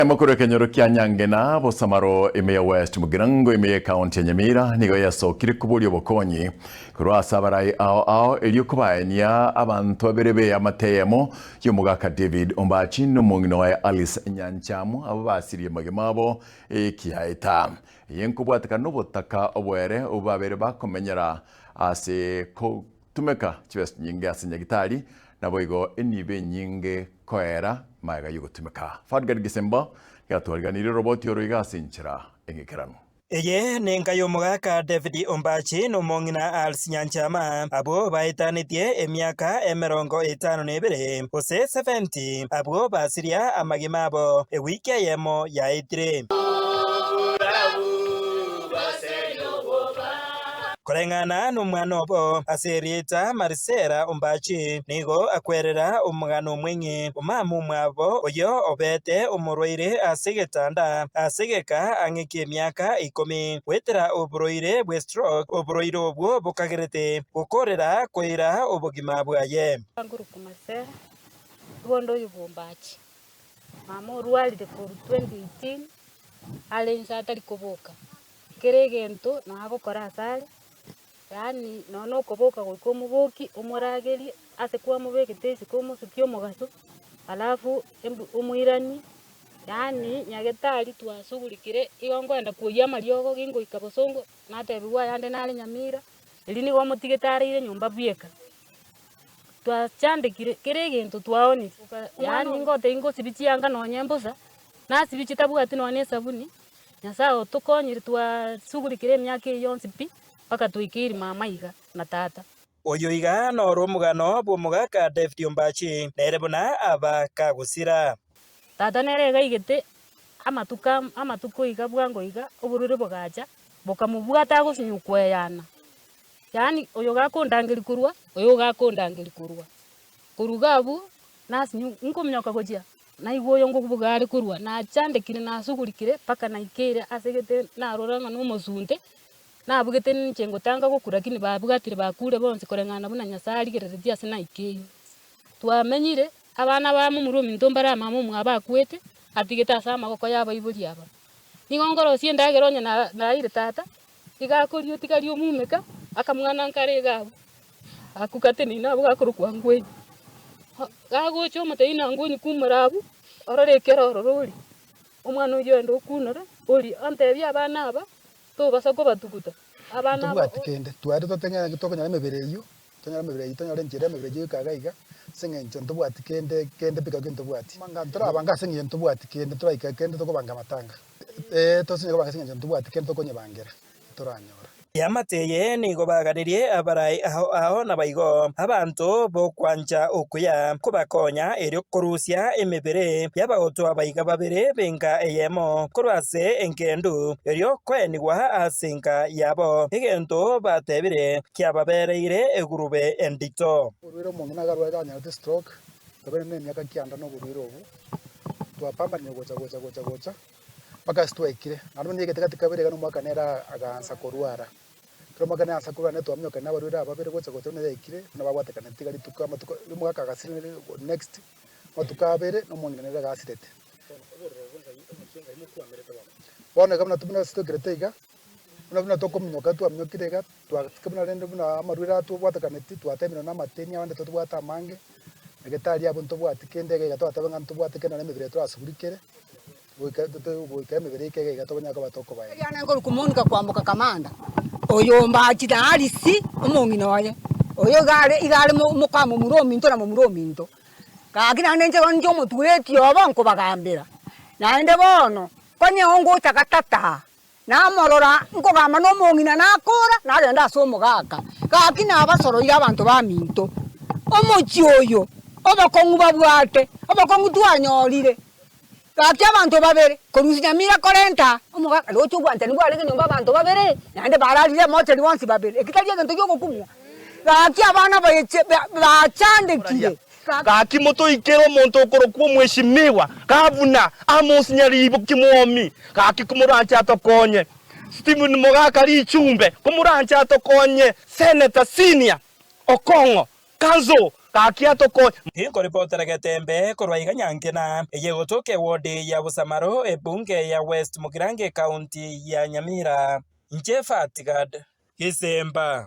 Amakuru ekenyoro kia Nyangena, Bosamaro ime ya West Mugirango ime y'Ekaunti ya Nyamira nigo yasokire koboria obokonyi korwa ase abarai ao ao erio kobaenia abanto babere b'eamate eyemo y'omogaka David Ombachi na omong'ina oye Alice Nyanchamu abwo basirie amagima abo ekiaeta. Eye nkobwatekana nobotaka oboere obwo babere bakomenyera ase Tumeka chibesa chinyinge ase nyagitari, naboigo enibo enyinge koera magega y'ogotumeka. Fadgard Gisemba nigo roboti oro iga ase enchera eng'ekeranu. Eye nenka y'omogaka David Ombachi na omong'ina Alice Nyanchama, abwo baetanetie emiaka 52 gose 70, abwo basiria amagima abo ewiki eyemo yaetire. Koreng'ana nomwana obo, ase erieta Marisela Ombachi, nigo akwerera omogano omweng'e omama omwabo oyio obete omorwaire ase egetanda ase egeka ang'e ki'emiaka ikomi goetera oborwaire bwe stroke, oborwaire obwo bokagerete gokorera koira obogima bwaye. Nkorokwa Marcella, igo onde oyo bw'Ombachi. Mama orwarire korwa 2018 are inse atari koboka. Kera egento nagokora asare, yaani nonya na okoboka goika omobokie omoragerie ase kwamobekete isiko omosukie omogaso, alafu embu omoiranie, yaani nyagetari twasugurikire igo nkoenda kwoyia amariogo gingoika bosongo, natebiwa ayande nare nyamira, erio nigo omotigete areire nyomba bweka. Twachandekire kera egento twaonire, yaani ngotebia ngosibia chianga nonye mbosa, nasibia chitabwati nonye na esabuni. Nyasae otokonyire twasugurikire emiaka eye yonsi pi, mpaka twaikeire mama iga na tata. Oyo iga noro omogano bw'omogaka David Ombachi, nere buna aba kagosira. Tata nere iga aigete amatuko amatuko iga bwango iga, oborwaire bogacha, bokamobwata agosinywa koeyana, yaani oyo gakondangeria korwa, oyo gakondangeria korwa. Korwa iga abwo, nasinywa nkominyoka gochia. Naigwa oyo ngobuga are korwa, nachandekire, nasugurikire mpaka naikeire ase egete narora ng'a nomosunte, nabugete ninche ngotanga gokura lakini babwatire bakure bonsi koreng'ana buna Nyasaye arigereretie ase naikeire. Twamenyire, abana ba momura ominto mbare amama omwabo akwete, atigete ase amagoko ya abaibori aba. Nigo nkorosia endagera onye na naeire tata, iga akoria otigaria omumeka, akamwana nkare iga abwo. Akwo gatenene abwo gakorokwa ngwenyi. Gagocha omotebia ng'a ngwenyi kumora abwo, orore ekero ororo orie, omwana oyio ogende okunore orie, ontebie abana aba, tobasa kobatuguta, abana aba Ntobwati kende, tware toteng'e tokonyora emebere eywo, tonyore emebere eywo tonyore enchera emebere eywo goika iga iga, ase eng'encho ntobwati kende kende pi gaki ntobwati. Manga ntorabange ase eng'encho ntobwati kende toraika kende tokobanga amatanga, eh tosinye kobanga ase eng'encho ntobwati kende tokonyebangera. toranyora. Eamate eye nigo baganirie abarai ao ao naboigo abanto b'okwancha okuya kobakonya erio korusia emebere y'abagotu abaiga babere b'enka eyemo korwa ase engendu erio koenigwa ase enka yabo, egento batebire kiababereire egurube endito. Oborwaire omong'ina akarwara anyorete stroke, tobere nemiaka kianda noborwaire obwo, twapambanire gocha gocha gocha gocha. Mpaka ase twaikire, naende buna egete gati kabere iga na omwaka nere agaansa korwara. Ekero omwaka nere aansa korwara nere twaminyokania na abarwaire aba babere gocha gocha buna yaikire, buna babwatekaneti tiga rituko amatuko omogaka agasira next, amatuko abere na omong'ina nere agasirete. Bono iga buna buna ase twaikirete iga, buna buna tokominyoka twaminyokire iga, twasika buna rende buna amarwaire aya twabwatekaneti, twatemirwe na amateni abande totobwate amange, nyagetari abwo ntobwati kende iga iga twateba ng'a ntobwate kende nonye emebere torasugurikere. Goika goika emebere eke iga iga tokonyara koba tokobaeria. Ekiagera nkorokwa Monica kwamboka Kamanda, oyo ombachire Alice omong'ina oye, oyo iga are iga are moka momura ominto na momura ominto. Gaki naende inche bono inche omotureti obo nkobagambera, naende bono konye ongocha gatato aa, namorora nkogamba na omong'ina nakora, nagenda ase omogaka, gaki nabasoroire abanto baminto, omochie oyo obokong'u babwate, obokong'u twanyorire. Gaki abanto babere, korusia nyamira korenta omogaka, roche obwanchani bwarenge nyomba abanto babere, naende bararire emocheri bonsi babere, eki tari egento gi'ogokumia. Gaki abana baye bachandekire. Gaki motoikere omonto okorokwa omweshimiwa, gavuna, Amos Nyaribo Kimwomi, gaki komoranche atokonye. Stephen Mogaka Richumbe, komoranche atokonye. Senator Senior Okong'o, Council. Gaki atokonye. Inkoripotera Getembe korwa iga Nyankena, eye egotoka eward ya Busamaro, ebunge ya West Mugirango ecounty ya Nyamira. Inche Fatgad Gisemba.